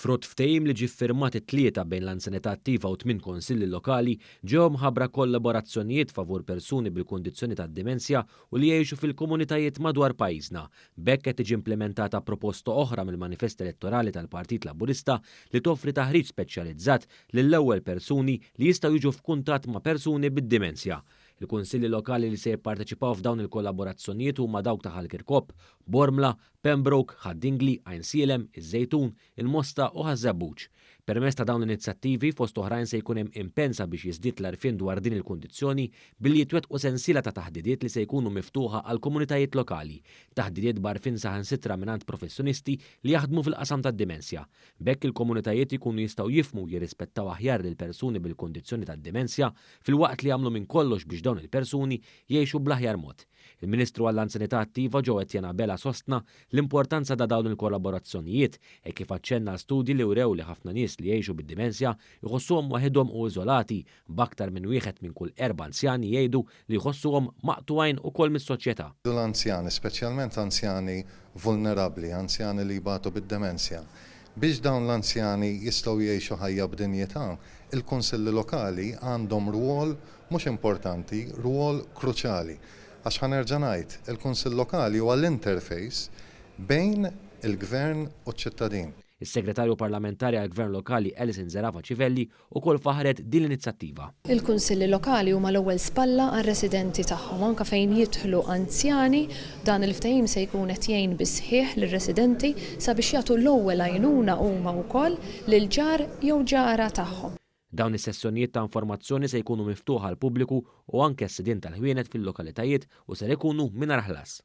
Frott ftehim li ġie ffirmat it-Tlieta bejn l-Anzjanità Attiva u tminn Kunsilli Lokali, ġew mħabbra kollaborazzjonijiet favur persuni bil-kundizzjoni tad-dimensja u li jgħixu fil-komunitajiet madwar pajjiżna. B'hekk qed tiġi implimentata proposta oħra mill-manifest elettorali tal-Partit Laburista li toffri taħriġ speċjalizzat lill-ewwel persuni li jistgħu jiġu f'kuntatt ma' persuni bid-dimensja. Il-Kunsilli Lokali li se jipparteċipaw f'dawn il-kollaborazzjonijiet huma dawk ta' Ħal Kirkop, Bormla, Pembroke, Ħad-Dingli, Għajnsielem, iż-Żejtun, il-Mosta u Ħaż-Żebbuġ. Permezz ta' dawn l-inizjattivi, fost oħrajn se jkun hemm impenn sabiex jiżdied l-għarfien dwar din il-kundizzjoni billi jitwettqu sensiela ta' taħdidiet li se jkunu miftuħa għall-komunitajiet lokali, taħdidiet b'għarfien saħansitra mingħand professjonisti li jaħdmu fil-qasam tad-dimensja. B'hekk il-komunitajiet jkunu jistgħu jifhmu u jirrispettaw aħjar lill-persuni bil-kundizzjoni tad-dimensja filwaqt li jagħmlu minn kollox biex dawn il-persuni jgħixu bl-aħjar mod. Il-Ministru għall-Anzjanità Attiva Jo Etienne Abela sostna l-importanza ta' dawn il-kollaborazzjonijiet hekk kif aċċenna għal studji li wrew li ħafna nies li jgħixu bid-dimensja jħossuhom waħidhom u iżolati b'aktar minn wieħed minn kull erba' anzjani jgħidu li jħossuhom maqtugħin ukoll mis-soċjetà. L-anzjani, speċjalment anzjani vulnerabbli, anzjani li jbatu bid-demenzja. Biex dawn l-anzjani jistgħu jgħixu ħajja b'dinjità, il-kunsilli lokali għandhom rwol mhux importanti, rwol kruċjali. Għax ħa nerġa' ngħid, il-kunsill lokali huwa l-interface bejn il-gvern u ċ-ċittadin. Is-Segretarju Parlamentari għall-Gvern Lokali Alison Zerafa Civelli ukoll faħħret din l-inizjattiva. Il-kunsilli lokali huma l-ewwel spalla għar-residenti tagħhom, anke fejn jidħlu anzjani, dan il-ftehim se jkun qed jgħin bis-sħiħ lir-residenti sabiex jagħtu l-ewwel għajnuna huma wkoll lill-ġar jew ġara tagħhom. Dawn is-sessjonijiet ta' informazzjoni se jkunu miftuħa għall-pubbliku u anke s-sidien tal-ħwienet fil-lokalitajiet u ser ikunu mingħajr ħlas.